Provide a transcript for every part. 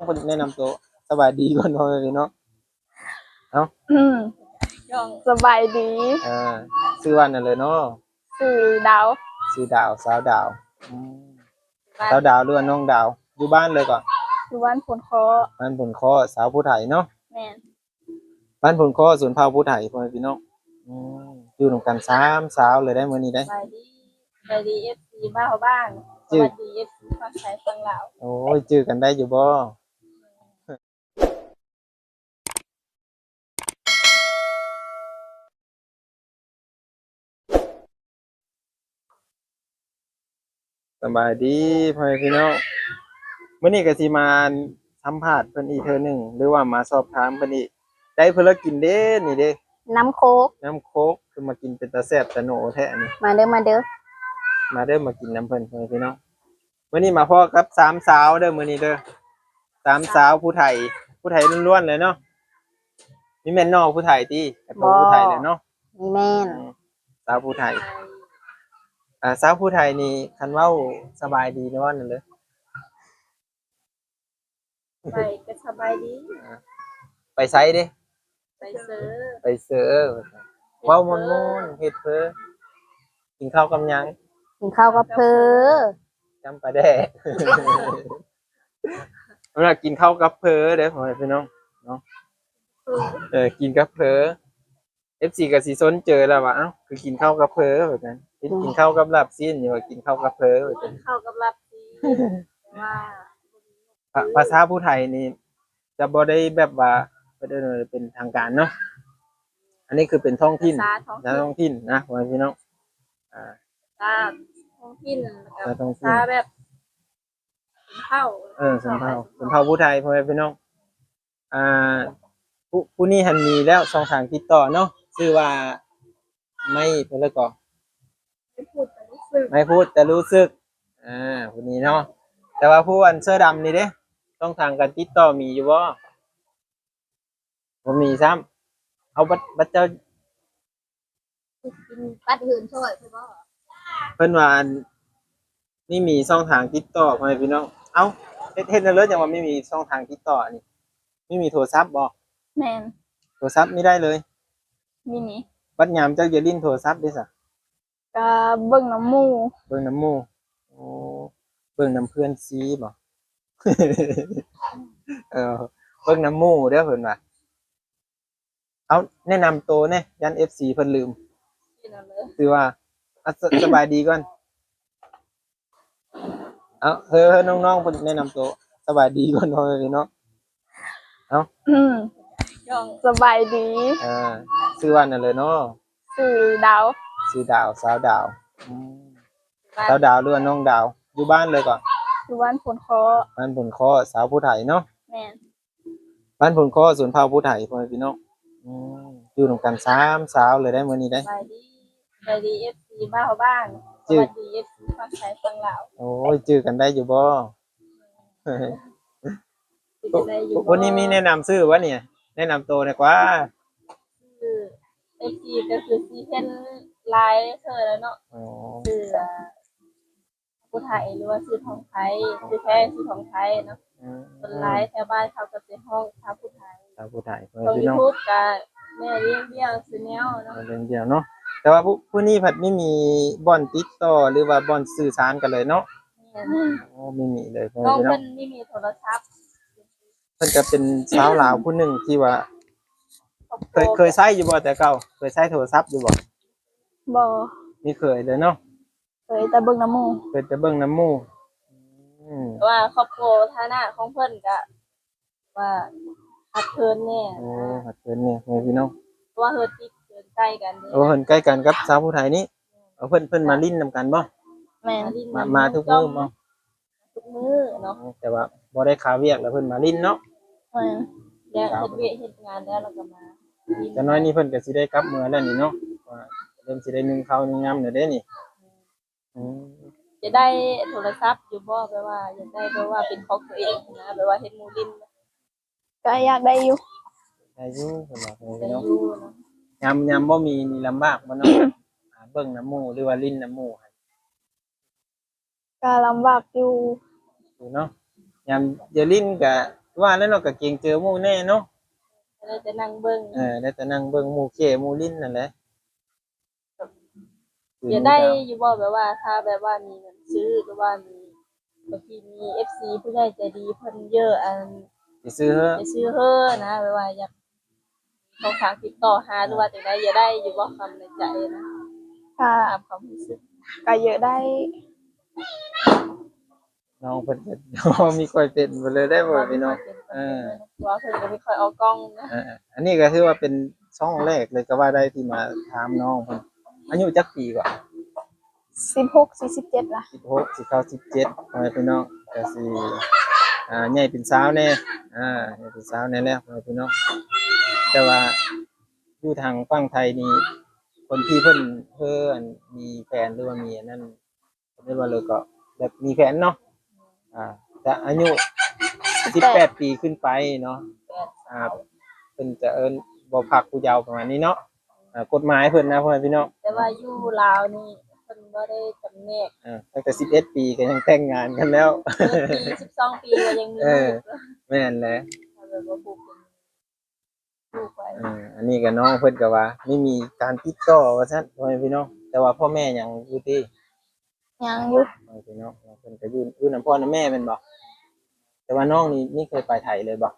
ເພິ່ນແນະນຳໂຕ ສະບາຍດີກ່ອນເນາະ ເນາະ. ເອົ້າ ສະບາຍດີ. ເອີ ຊື່ວ່າຫຍັງເລີເນາະ? ຊື່ດາວ. ຊື່ດາວ ສາວດາວ. ອືມ ສາວດາວ ຫຼືວ່ານ້ອງດາວ? ຢູ່ບ້ານເລີເກາະ? ຢູ່ບ້ານໂພນຄໍ້. ບ້ານໂພນຄໍ້ ສາວຜູ້ໄທເນາະ? ແມ່ນ. ບ້ານໂພນຄໍ້ ຊົນເຜົ່າຜູ້ໄທ ພໍ່ແມ່ພີ່ນ້ອງ. ອືມ ຢູ່ນຳກັນສາມສາວເລີຍໄດ໋ມື້ນີ້ໄດ໋. ສະບາຍດີ ສະບາຍດີ ເອັຟຊີ ບ່າວບ້ານ. ສະຫວັດດີ ເອັຟຊີ ຝັ່ງໄທຝັ່ງລາວ. ໂອ້ຍ ຈື່ກັນໄດ້ຢູ່ບໍ່? ສະບາຍດີພໍ່ແມ່ພີ່ນ້ອງ. ມື້ນີ້ກໍຊິມາສຳພາດເພິ່ນອີກເທື່ອໜຶ່ງ ຫຼືວ່າມາສອບຖາມເພິ່ນອີກ. ໄດ້ເພິ່ນລະກິນເດ້ ນີ້ເດ້ ນ້ຳໂຄກ. ນ້ຳໂຄກ ຄືມາກິນເປັນຕາແຊບຕາໂນແທ້ນີ້. ມາເດີ ມາເດີ ມາເດີ ມາກິນນຳເພິ່ນ ພໍ່ແມ່ພີ່ນ້ອງ. ມື້ນີ້ມາພໍ້ກັບສາມສາວເດີ ມື້ນີ້ເດີ ສາມສາວຜູ້ໄທ ຜູ້ໄທລ້ວນໆເລີຍເນາະ. ນີ້ແມ່ນນ້ອງຜູ້ໄທຕິ? ກະໂຕຜູ້ໄທແຫຼະເນາະ. ນີ້ແມ່ນ ອືມ ສາວຜູ້ໄທ. ອ່າ ສາວຜູ້ໄທນີ້ ຄັນເວົ້າສະບາຍດີນີ້ວ່ານັ້ນເດີ. ໄປກໍສະບາຍດີ. ອ່າ ໄປໃສເດ? ໄປເຊີ ໄປເຊີ. ເວົ້າມ່ວນໆ ເຮັດເພີ. ກິນເຂົ້າກັບຫຍັງ? ກິນເຂົ້າກັບເພີ ຈຳປາແດກ. ສຳລັບກິນເຂົ້າກັບເພີເດີ ພໍ່ແມ່ພີ່ນ້ອງເນາະ. ເອີ ກິນກັບເພີ. ເອັຟຊີກໍຊິສົນເຈີແລ້ວວ່າ ເອົ້າ ຄືກິນເຂົ້າກັບເພີ ວ່າຊັ້ນ. ກິນເຂົ້າກັບລາບຊີ້ນ ວ່າກິນເຂົ້າກັບເພີ ວ່າຊັ້ນ. ກິນເຂົ້າກັບລາບຊີ້ນ ແຕ່ວ່າ ພາ ພາສາຜູ້ໄທນີ້ຈະບໍ່ໄດ້ແບບວ່າ ເພິ່ນເອີ້ນວ່າເປັນທາງການເນາະ. ອັນນີ້ຄືເປັນທ້ອງຖິ່ນ ພາສາທ້ອງຖິ່ນນະ ພໍ່ແມ່ພີ່ນ້ອງ. ອ່າ ພາສາທ້ອງຖິ່ນ ແລ້ວກໍພາສາແບບຊົນເຜົ່າ ເອີ ຊົນເຜົ່າ ຊົນເຜົ່າຜູ້ໄທ ພໍ່ແມ່ພີ່ນ້ອງ. ອ່າ ຜູ້ ຜູ້ນີ້ຫັ້ນມີແລ້ວຊ່ອງທາງຕິດຕໍ່ເນາະ ຊື່ວ່າ ໄມ້ເພິ່ນລະກໍ ໄມ້ພູດຕະລຸສຶກ ໄມ້ພູດຕະລຸສຶກ. ອ່າ ຜູ້ນີ້ເນາະ. ແຕ່ວ່າຜູ້ອັນເສື້ອດຳນີ້ເດ້ ຊ່ອງທາງການຕິດຕໍ່ມີຢູ່ບໍ່? ບໍ່ມີຊ້ຳ. ເອົາ ບັດ ບັດເຈົ້າ ກິນບັດເຮືອນຊ່ອຍເພິ່ນບໍ່? ເພິ່ນວ່າ ອັນ ມີ ມີຊ່ອງທາງຕິດຕໍ່ ພໍ່ແມ່ພີ່ນ້ອງ. ເອົ້າ ເຮັດ ເຮັດແນວເລີ ຈັ່ງວ່າມີ ມີຊ່ອງທາງຕິດຕໍ່. ອັນນີ້ມີ ມີໂທລະສັບບໍ່? ແມ່ນ ໂທລະສັບມີໄດ້ເລີຍ. ມີນີ້ ບັດຍາມເຈົ້າຢາກຫຼິ້ນໂທລະສັບເດ້ຊະ? ກະເບິ່ງນຳໝູ່ ເບິ່ງນຳໝູ່. ໂອ້ ເບິ່ງນຳເພື່ອນຊີບໍ່? ເອີ ເບິ່ງນຳໝູ່ເດີ ເພິ່ນວ່າ. ເອົາ ແນະນຳໂຕແດ່ ຢ້ານເອັຟຊີເພິ່ນລືມ. ຊື່ວ່າ ອ່ະ ສະ ສະບາຍດີກ່ອນ. ເອົາ ເຮີ ເຮີ ນ້ອງໆ ເພິ່ນແນະນຳໂຕ ສະບາຍດີກ່ອນ ພໍ່ແມ່ພີ່ນ້ອງ. ເອົ້າ ສະບາຍດີ. ເອີ ຊື່ວ່າຫຍັງເລີເນາະ? ຊື່ດາວ. ຊື່ດາວ ສາວດາວ. ອືມ ສາວດາວ ຫຼືວ່ານ້ອງດາວ? ຢູ່ບ້ານເລີເກາະ? ຢູ່ບ້ານໂພນຄໍ້. ບ້ານໂພນຄໍ້ ສາວຜູ້ໄທເນາະ? ແມ່ນ. ບ້ານໂພນຄໍ້ ຊົນເຜົ່າຜູ້ໄທ ພໍ່ແມ່ພີ່ນ້ອງ. ອືມ ຢູ່ນຳກັນສາມສາວເລີຍໄດ໋ມື້ນີ້ໄດ໋. ສະບາຍດີ ສະບາຍດີ ເອັຟຊີ ບ່າວບ້ານ. ສະຫວັດດີ ເອັຟຊີ ຝັ່ງໄທຝັ່ງລາວ. ໂອ້ຍ ຈື່ກັນໄດ້ຢູ່ບໍ່? ຈື່ກັນໄດ້ຢູ່ບໍ່? ຜູ້ນີ້ມີແນະນຳຊື່ບໍ່ນີ້? ແນະນຳໂຕແດ່ກວ່າ. ຊື່ ເອັຟຊີ ກໍຄືຊິເຫັນຫຼາຍເທື່ອແລ້ວເນາະ. ອໍ ຊື່ ອ່າ ຜູ້ໄທ ຫຼືວ່າຊື່ທອງໄທ ຊື່ແທ້ຊື່ທອງໄທເນາະ. ອືມ ສ່ວນຫຼາຍແຖວບ້ານເຂົາກໍຊິຮ້ອງສາວຜູ້ໄທ. ສາວຜູ້ໄທ ເອີ ພີ່ນ້ອງ. ຊ່ອງຢູທູບກໍແມ່ລ້ຽງດຽວ ແຊນແນວເນາະ. ເອີ ລ້ຽງດຽວເນາະ. ແຕ່ວ່າຜູ້ ຜູ້ນີ້ພັດມີ ມີບ່ອນຕິດຕໍ່ ຫຼືວ່າບ່ອນສື່ສານກັນເລີຍເນາະ. ແມ່ນ. ໂອ້ ມີ ມີເລີຍ ນ້ອງເພິ່ນມີ ມີໂທລະສັບ. ເພິ່ນກໍເປັນສາວລາວຜູ້ໜຶ່ງທີ່ວ່າ ເຄີຍ ເຄີຍໃຊ້ຢູ່ບໍ່ແຕ່ເກົ່າ? ເຄີຍໃຊ້ໂທລະສັບຢູ່ບໍ່? ບໍ່ ມີເຄີຍເລີຍເນາະ. ເຄີຍແຕ່ເບິ່ງນຳໝູ່. ເຄີຍແຕ່ເບິ່ງນຳໝູ່. ອືມ ແຕ່ວ່າຄອບຄົວຖານະຂອງເພິ່ນກະວ່າຂາດເຂີນແດ່. ໂອ້ ຂາດເຂີນແດ່ ພໍ່ແມ່ພີ່ນ້ອງ. ເພາະວ່າເຮືອນຕິດເຮືອນໃກ້ກັນເດ້. ໂອ້ ເຮືອນໃກ້ກັນກັບສາວຜູ້ໄທນີ້. ເອີ ເພິ່ນ ເພິ່ນມາຫຼິ້ນນຳກັນບໍ່? ແມ່ນ. ມາ ມາທຸກມື້ບໍ່? ທຸກມື້ເນາະ. ອໍ ແຕ່ວ່າບໍ່ໄດ້ຄາວຽກແລ້ວເພິ່ນມາຫຼິ້ນເນາະ. ແມ່ນ. ແລ້ວເຮັດວຽກເຮັດງານແລ້ວ ແລ້ວກໍມາຫຼິ້ນ. ຈັກໜ້ອຍນີ້ເພິ່ນກໍຊິໄດ້ກັບເມືອແລ້ວນີ້ເນາະ ວ່າເລີ່ມຊິໄດ້ໜຶ້ງເຂົ້າໜຶ້ງນ້ຳແລ້ວເດ້ນີ້. ອືມ ຢາກໄດ້ໂທລະສັບຢູ່ບໍ່? ແບບວ່າຢາກໄດ້ ແບບວ່າເປັນຂອງຕົວເອງນະ ແບບວ່າເຫັນໝູ່ຫຼິ້ນ. ກໍຢາກໄດ້ຢູ່. ໄດ້ຢູ່ ເພິ່ນວ່າ ໄດ້ຢູ່ເນາະ. ຍາມ ຍາມບໍ່ມີນີ້ລຳບາກບໍ່ເນາະ? ຫາເບິ່ງນຳໝູ່ ຫຼືວ່າຫຼິ້ນນຳໝູ່? ກໍລຳບາກຢູ່ ຢູ່ເນາະ. ຍາມຢາກຫຼິ້ນກໍ ວ່າແລ້ວເນາະ ກໍເກງໃຈໝູ່ແດ່ເນາະ ກໍໄດ້ແຕ່ນັ່ງເບິ່ງ ເອີ ໄດ້ແຕ່ນັ່ງເບິ່ງໝູ່ເຂ້ໝູ່ຫຼິ້ນນັ້ນແຫຼະ. ຢາກໄດ້ຢູ່ບໍ່ ແບບວ່າ ຖ້າແບບວ່າມີເງິນຊື້ ຫຼືວ່າມີ ບາງທີມີເອັຟຊີຜູ້ໃຫຍ່ໃຈດີເພິ່ນເຢີ ອັນ ໄປຊື້ເຮີ ໄປຊື້ເຮີນະ ແບບວ່າຢາກ ຊ່ອງທາງຕິດຕໍ່ຫາ ຫຼືວ່າຈັ່ງໃດ ຢາກໄດ້ຢູ່ບໍ່ ຄວາມໃນໃຈນະ? ກໍ ຕາມຄວາມຮູ້ສຶກ ກໍຢາກໄດ້. ນ້ອງເພິ່ນກໍມີຄ່ອຍເປັນເບິດເລີຍເດ້ ພໍ່ແມ່ພີ່ນ້ອງ ເອີ ເພາະວ່າເພິ່ນກໍມີຄ່ອຍອອກກ້ອງນະ. ເອີ ອັນນີ້ກໍຖືວ່າເປັນຊ່ອງແລກເລີຍກໍວ່າໄດ້ ທີ່ມາຖາມນ້ອງເພິ່ນ. ອາຍຸຈັກປີກວ່າ? ສິບຫົກ ຊິສິບເຈັດລະ ສິບຫົກ ຊິເຂົ້າສິບເຈັດ ພໍ່ແມ່ພີ່ນ້ອງ ກໍຊິ ອ່າ ໃຫຍ່ເປັນສາວແດ່ ອ່າ ໃຫຍ່ເປັນສາວແດ່ແລ້ວ ພໍ່ແມ່ພີ່ນ້ອງ. ແຕ່ວ່າຢູ່ທາງຝັ່ງໄທນີ້ ຄົນທີ່ເພິ່ນ ເພິ່ນມີແຟນ ຫຼືວ່າມີອັນນັ້ນ ເພິ່ນວ່າເລີຍກໍແບບມີແຟນເນາະ ອ່າ ຈະອາຍຸສິບແປດປີຂຶ້ນໄປເນາະ ອ່າ ເພິ່ນຈະເອີ້ນບໍ່ພັກຜູ້ເຍົາວປະມານນີ້ເນາະ ອ່າ ກົດໝາຍເພິ່ນນະ ພໍ່ແມ່ພີ່ນ້ອງ. ແຕ່ວ່າຢູ່ລາວນີ້ເພິ່ນບໍ່ໄດ້ຈຳແນກ ເອີ ຕັ້ງແຕ່ສິບເອັດປີກໍຍັງແຕ່ງງານກັນແລ້ວ ສິບເອັດປີ ສິບສອງປີກໍຍັງມີ ເອີ ລູກ ແມ່ນແຫຼະ ແບບວ່າຜູ້ເປັນ ເອີ ອັນນີ້ກໍນ້ອງເພິ່ນກໍວ່າໄມ່ມີການຕິດຕໍ່ວ່າຊັ້ນ ພໍ່ແມ່ພີ່ນ້ອງ. ແຕ່ວ່າພໍ່ແມ່ຍັງຢູ່ຕິ? ຍັງຢູ່ ພໍ່ແມ່ພີ່ນ້ອງ ເພິ່ນກໍຢູ່ ຢູ່ນຳພໍ່ນຳແມ່ແມ່ນບໍ່? ແຕ່ວ່ານ້ອງນີ້ມີເຄີຍໄປໄທເລີຍບໍ່?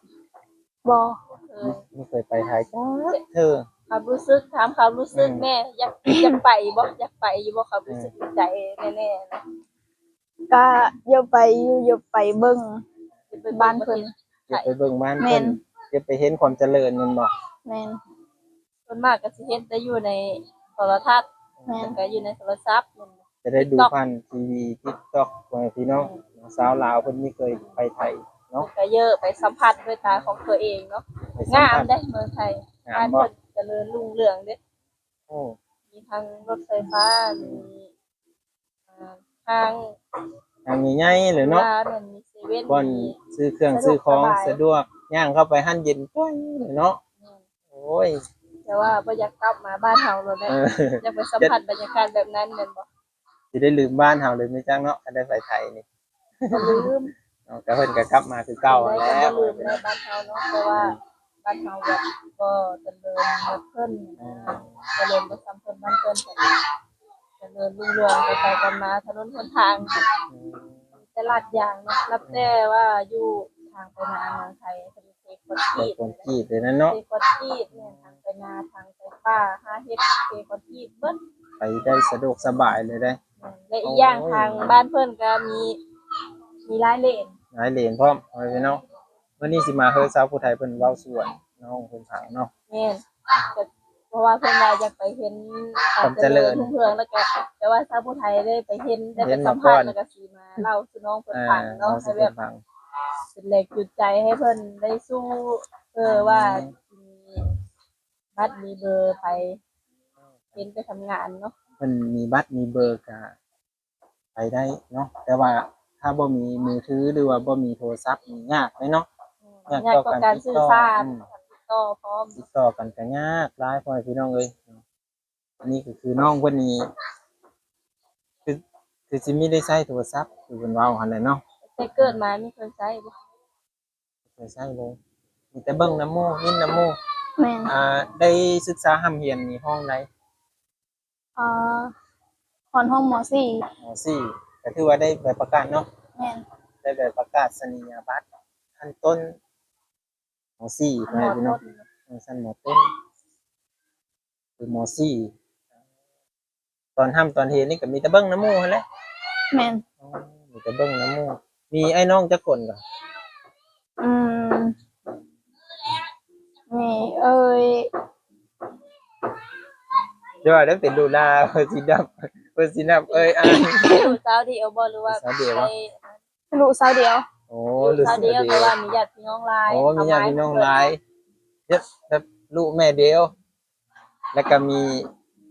ບໍ່ ບໍ່ເຄີຍໄປໄທຈັກເທື່ອ. ຄວາມຮູ້ສຶກ ຖາມຄວາມຮູ້ສຶກແມ່ ຢາກ ຢາກໄປບໍ່? ຢາກໄປຢູ່ບໍ່? ຄວາມຮູ້ສຶກໃນໃຈແນ່ໆ ກະຢາກໄປຢູ່ ຢາກໄປເບິ່ງບ້ານເພິ່ນ ຢາກໄປເບິ່ງບ້ານເພິ່ນ ຢາກໄປເຫັນຄວາມຈະເລີນແມ່ນບໍ່? ແມ່ນ ສ່ວນມາກກໍຊິເຫັນແຕ່ຢູ່ໃນໂທລະທັດ ແມ່ນ ແລ້ວກໍຢູ່ໃນໂທລະສັບ ຈະໄດ້ດູຜ່ານທີວີ ຕິກຕັອກ ພໍ່ແມ່ພີ່ນ້ອງ. ຊາວລາວເພິ່ນມີເຄີຍໄປໄທເນາະ ກໍເຢີະໄປສຳຜັດດ້ວຍຕາຂອງຕົວເອງເນາະ. ງາມເດ້ເມືອງໄທ ງາມບໍ່? ບ້ານເພິ່ນຈະເລີນຮຸ່ງເຮືອງເດ້. ໂອ້ ມີທັງລົດໄຟຟ້າ ມີ ອ່າ ຫ້າງ ຫ້າງໃຫຍ່ໆເລີຍເນາະ ແມ່ນ ມີເຊເວັ່ນ ບ່ອນຊື້ເຄື່ອງຊື້ຂອງສະດວກ ສະດວກສະບາຍ ຍ່າງເຂົ້າໄປຫັ້ນເຢັນກ້ອຍເລີຍເນາະ. ແມ່ນ ໂອ້ຍ ແຕ່ວ່າບໍ່ຢາກກັບມາບ້ານເຮົາແລ້ວແຫຼະ ເອີ ຢາກໄປສຳຜັດບັນຍາກາດແບບນັ້ນແມ່ນບໍ່? ຊິໄດ້ລືມບ້ານເຮົາເລີຍແມ່ນຈັກເນາະ ຄັນໄດ້ໄປໄທນີ້. ບໍ່ລືມເນາະ ກໍເພິ່ນກໍກັບມາຄືເກົ່າຫັ້ນແຫຼະ ກໍບໍ່ລືມແຫຼະບ້ານເຮົາເນາະ ເພາະວ່າ ອືມ ບ້ານເຮົາແບບບໍ່ຈະເລີນເໝືອນເພິ່ນ ອືມ ຈະເລີນບໍ່ສ່ຳເພິ່ນ ບ້ານເພິ່ນຈະເລີນຮຸ່ງເຮືອງ ໄປໆກັນມາ ຖະໜົນຫົນທາງ ອືມ ມີແຕ່ລາດຢາງເນາະ. ອືມ ນັບແຕ່ວ່າຢູ່ທາງໄປນາເມືອງໄທ ເທຄອນກຣີດ ເທຄອນກຣີດເລີຍນັ້ນເນາະ ເທຄອນກຣີດ ແມ່ນ ທາງໄປນາ ທາງໄປປ່າ ຫາເຮັດເທຄອນກຣີດເບິດ ໄປໄດ້ສະດວກສະບາຍເລີຍເດ້. ແມ່ນ ແລະ ອີກຢ່າງ ໂອ້ຍ ທາງບ້ານເພິ່ນກໍມີ ມີຫຼາຍເລນ ຫຼາຍເລນພ້ອມ ພໍ່ແມ່ພີ່ນ້ອງ. ມື້ນີ້ຊິມາເຮີດຊາວຜູ້ໄທເພິ່ນເວົ້າສູ່ນ້ອງເພິ່ນຟັງເນາະ. ແມ່ນ ກໍເພາະວ່າເພິ່ນວ່າຢາກໄປເຫັນຄວາມຈະເລີນຮຸ່ງເຮືອງ ແລ້ວກໍ ແຕ່ວ່າຊາວຜູ້ໄທໄດ້ໄປເຫັນ ໄດ້ໄປສຳຜັດ ແລ້ວກໍຊິມາເລົ່າສູ່ນ້ອງເພິ່ນຟັງເນາະ ໃຫ້ແບບເປັນແຮງຈູງໃຈໃຫ້ເພິ່ນໄດ້ສູ້ ເພື່ອວ່າ ອືມ ຊິມີບັດມີເບີໄປ ເຫັນໄປທຳງານເນາະ. ເພິ່ນມີບັດມີເບີກະ ໄປໄດ້ເນາະ ແຕ່ວ່າຖ້າບໍ່ມີມືຖື ຫຼືວ່າບໍ່ມີໂທລະສັບນີ້ຍາກເດ້ເນາະ. ແມ່ນ ຍາກຕໍ່ການຕິດຕໍ່ ຍາກຕໍ່ການສື່ສານ ອືມ ການຕິດຕໍ່ພ້ອມ ຕິດຕໍ່ກັນກໍຍາກຫຼາຍ ພໍ່ແມ່ພີ່ນ້ອງເອີຍ. ອັນນີ້ກໍຄືນ້ອງເພິ່ນນີ້ ຄື ຄືຊິມີໄດ້ໃຊ້ໂທລະສັບ ຄືເພິ່ນເວົ້າຫັ້ນແຫຼະເນາະ. ແຕ່ເກີດມາມີເຄີຍໃຊ້ບໍ່? ເຄີຍໃຊ້ເລີຍ ມີແຕ່ເບິ່ງນຳໝູ່ ຍິນນຳໝູ່. ແມ່ນ ອ່າ ໄດ້ສຶກສາຮ່ຳຮຽນນີ້ຫ້ອງໃດ? ອ່າ ຮອດຫ້ອງ ມໍສີ່ ມໍສີ່ ກໍຖືວ່າໄດ້ໃບປະກາດເນາະ. ແມ່ນ ໄດ້ໃບປະກາດສະນີຍະບັດຂັ້ນຕົ້ນ ມໍສີ່ ພໍ່ແມ່ພີ່ນ້ອງ ຊັ້ນມໍຕົ້ນ ຄືມໍສີ່. ຕອນຮ່ຳຕອນຮຽນນີ້ກໍມີແຕ່ເບິ່ງນຳໝູ່ຫັ້ນແຫຼະ. ແມ່ນ ອໍ ມີແຕ່ເບິ່ງນຳໝູ່. ມີອ້າຍນ້ອງຈັກຄົນກໍ? ອືມ ນີ້ເອີຍ ຢ່າວ່າໄດ້ເປັນລູກຫຼ້າ ເພິ່ນຊິນັບ ເພິ່ນຊິນັບເອີຍອ້າຍ. ລູກສາວດຽວບໍ່ ຫຼືວ່າ ລູກສາວດຽວບໍ່? ໄດ້ ລູກສາວດຽວ. ໂອ້ ລູກສາວດຽວ ແຕ່ວ່າມີຍາດພີ່ນ້ອງຫຼາຍ. ໂອ້ ມີຍາດພີ່ນ້ອງຫຼາຍ ແບບ ແບບລູກແມ່ດຽວ ແລ້ວກໍມີ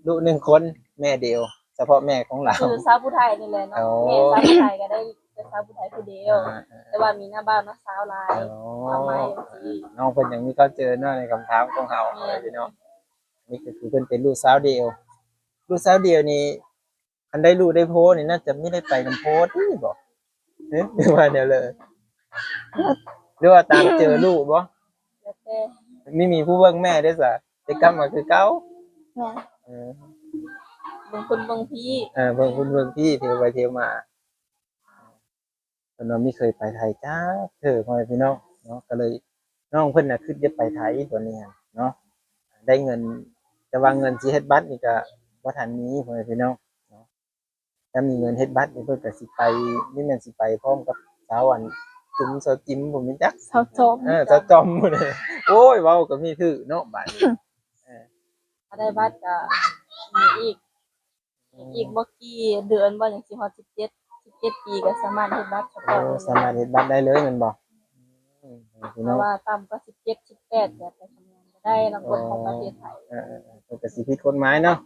ລູກໜຶ່ງຄົນ ແມ່ດຽວ ສະເພາະແມ່ຂອງລາວ ຄືຊາວຜູ້ໄທນີ້ແຫຼະເນາະ. ໂອ້ ແມ່ຊາວຜູ້ໄທກໍໄດ້ແຕ່ຊາວຜູ້ໄທຜູ້ດຽວ. ອ່າໆໆ ແຕ່ວ່າມີນ້າບ່າວນ້າສາວຫຼາຍ. ໂອ້ ທຳໄມຈັ່ງຊີ້ ນ້ອງເພິ່ນຍັງມີຄວາມຈະເລີນເນາະ ໃນຄຳຖາມຂອງເຮົາ. ແມ່ນ ພີ່ນ້ອງ ນີ້ກໍຄືເພິ່ນເປັນລູກສາວດຽວ. ລູກສາວດຽວນີ້ ຄັນໄດ້ລູກໄດ້ໂພນີ້ ໜ້າຈະມີໄດ້ໄປນຳໂພຕິບໍ່? ເອີ ຫຼືວ່າແນວໃດ? ຫຼືວ່າຕາມເຈີລູກບໍ່? ແລ້ວແຕ່ ມີມີຜູ້ເບິ່ງແມ່ເດ້ຊະ ແຕ່ກັບມາຄືເກົ່າ. ແມ່ນ ເອີ ເບິ່ງຄົນເບິ່ງພີ້ ເອີ ເບິ່ງຄົນເບິ່ງພີ້ ເທໄປເທມາ. ເພິ່ນວ່າມີເຄີຍໄປໄທຈັກເທື່ອ ພໍ່ແມ່ພີ່ນ້ອງເນາະ ກໍເລີຍ ນ້ອງເພິ່ນນະຄິດຈະໄປໄທຕອນນີ້ຫັ້ນເນາະ ໄດ້ເງິນ ແຕ່ວ່າເງິນຊິເຮັດບັດນີ້ກໍບໍ່ທັນມີ ພໍ່ແມ່ພີ່ນ້ອງເນາະ. ຖ້າມີເງິນເຮັດບັດນີ້ເພິ່ນກໍຊິໄປ ນີ້ແມ່ນຊິໄປພ້ອມກັບສາວອັນ ຈຸມ ສາວຈິມ ບໍ່ແມ່ນຈັກ ສາວຈອມ ເອີ ສາວຈອມພຸ້ນ. ໂອ້ຍ ເວົ້າກໍມີຖືກເນາະບາດນີ້ ເອີ ຖ້າໄດ້ບັດກໍມີອີກ ອີກບໍ່ກີ່ເດືອນບໍ່ ຍັງຊິຮອດສິບເຈັດ ສິບເຈັດປີກໍສາມາດເຮັດບັດສະປອດ ໂອ້ ໄດ້ເລີຍ ສາມາດເຮັດບັດໄດ້ເລີຍແມ່ນບໍ່? ອືມ ພີ່ນ້ອງ ເພາະວ່າຕ່ຳກວ່າສິບເຈັດ ສິບແປດກໍໄປທຳງານກໍໄດ້ ລາງຄົນເຂົ້າປະເທດໄທ ເອີໆໆ ເພິ່ນກໍຊິຜິດກົດໝາຍເນາະ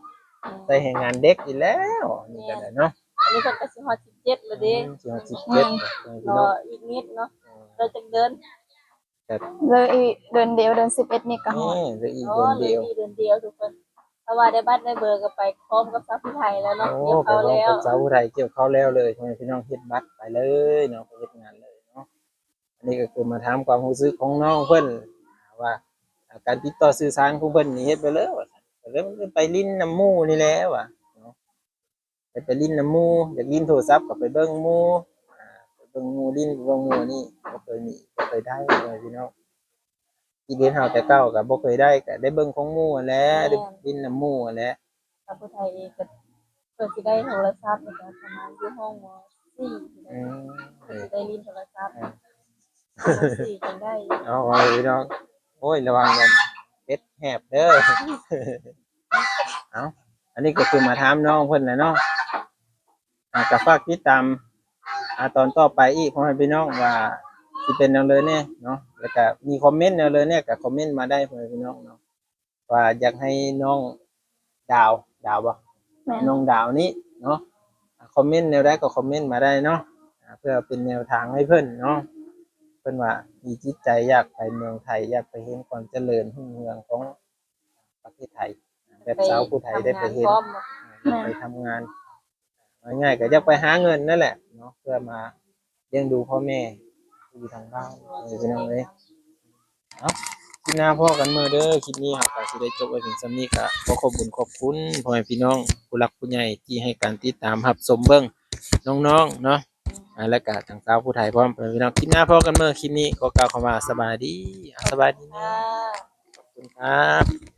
ອືມ ໃຊ້ແຮງງານເດັກອີກແລ້ວ ອັນນີ້ກໍໄດ້ເນາະ ອັນນີ້ເພິ່ນກໍຊິຮອດສິບເຈັດແລ້ວເດ້ ອືມ ຊິຮອດສິບເຈັດ ອືມ ພີ່ນ້ອງ ອີກນິດເນາະ ອືມ ເຫຼືອຈັກເດືອນ? ເຫຼືອອີກເດືອນດຽວ ເດືອນສິບເອັດນີ້ກໍຮອດ ເອີ ເຫຼືອອີກເດືອນດຽວ ເຫຼືອອີກເດືອນດຽວທຸກຄົນ ຖ້າວ່າໄດ້ບັດໄດ້ເບີກໍໄປພ້ອມກັບສາວຜູ້ໄທແລ້ວເນາະ ໂອ້ ໄປພ້ອມກັບສາວຜູ້ໄທກ່ຽວເຂົ້າແລ້ວເລີຍ ພໍ່ແມ່ພີ່ນ້ອງ ເຮັດບັດໄປເລີຍເນາະ ໄປເຮັດງານເລີຍເນາະ. ອັນນີ້ກໍຄືມາຖາມຄວາມຮູ້ສຶກຂອງນ້ອງເພິ່ນວ່າ ການຕິດຕໍ່ສື່ສານຂອງເພິ່ນນີ້ເຮັດໄປເລີຍວ່າຊັ້ນ ກໍເລີຍໄປຫຼິ້ນນຳໝູ່ນີ້ແຫຼະວ່າເນາະ ໄດ້ໄປຫຼິ້ນນຳໝູ່ ຢາກຫຼິ້ນໂທລະສັບກໍໄປເບິ່ງໝູ່ ອ່າ ໄປເບິ່ງໝູ່ຫຼິ້ນ ໄປເບິ່ງໝູ່ນີ້ ບໍ່ເຄີຍມີ ບໍ່ເຄີຍໄດ້ ພໍ່ແມ່ພີ່ນ້ອງ ທີ່ເຫັນເຮົາແຕ່ເກົ່າກໍບໍ່ເຄີຍໄດ້ ກໍໄດ້ເບິ່ງຂອງໝູ່ຫັ້ນແຫຼະ ແມ່ນ ຫຼິ້ນນຳໝູ່ຫັ້ນແຫຼະ. ກັບຜູ້ໄທເອງກໍເພິ່ນຊິໄດ້ໂທລະສັບນີ້ກໍປະມານຢູ່ຫ້ອງ ມໍສີ່ ອືມ ເພິ່ນຊິໄດ້ຫຼິ້ນໂທລະສັບ ອ່າ ມໍສີ່ຈຶ່ງໄດ້ ເອົາ ເອົາພີ່ນ້ອງ ໂອ້ຍ ລະວັງເງິນເປັດແຫບເດີ ເອົາ ອັນນີ້ກໍຄືມາຖາມນ້ອງເພິ່ນແຫຼະເນາະ ອ່າ ກໍຝາກຕິດຕາມ ອ່າ ຕອນຕໍ່ໄປອີກ ພໍ່ແມ່ພີ່ນ້ອງ ວ່າຊິເປັນແນວໃດແດ່ເນາະ ແລ້ວກໍມີຄອມເມັນແນວໃດແດ່ ກໍຄອມເມັນມາໄດ້ ພໍ່ແມ່ພີ່ນ້ອງເນາະ ວ່າຢາກໃຫ້ນ້ອງດາວ ດາວບໍ່? ແມ່ນ ນ້ອງດາວນີ້ເນາະ ຄອມເມັນແນວໃດກໍຄອມເມັນມາໄດ້ເນາະ ອ່າ ເພື່ອເປັນແນວທາງໃຫ້ເພິ່ນເນາະ ເພິ່ນວ່າມີຈິດໃຈຢາກໄປເມືອງໄທ ຢາກໄປເຫັນຄວາມຈະເລີນຮຸ່ງເຮືອງຂອງ ປະເທດໄທ ແບບຊາວຜູ້ໄທໄດ້ໄປເຫັນ ໄປທຳງານ ເອົາງ່າຍໆກໍຢາກໄປຫາເງິນນັ້ນແຫຼະເນາະ ເພື່ອມາລ້ຽງດູພໍ່ແມ່ທີ່ຢູ່ທາງບ້ານ ເອີ ພີ່ນ້ອງເອີຍ. ເອົາ ຄລິບໜ້າພໍ້ກັນໃໝ່ເດີ ຄລິບນີ້ເຮົາກໍຊິໄດ້ຈົບໄວ້ພຽງສ່ຳນີ້ ກໍຂໍຂອບບຸນຂອບຄຸນພໍ່ແມ່ພີ່ນ້ອງຜູ້ຫຼັກຜູ້ໃຫຍ່ທີ່ໃຫ້ການຕິດຕາມຮັບຊົມເບິ່ງນ້ອງໆເນາະ ອ່າ ແລ້ວກໍທາງຊາວຜູ້ໄທພ້ອມ ພີ່ນ້ອງ ຄລິບໜ້າພໍ້ກັນໃໝ່ ຄລິບນີ້ຂໍກ່າວຄຳວ່າສະບາຍດີ ອ່າ ສະບາຍດີ ຂອບຄຸນຄັບ.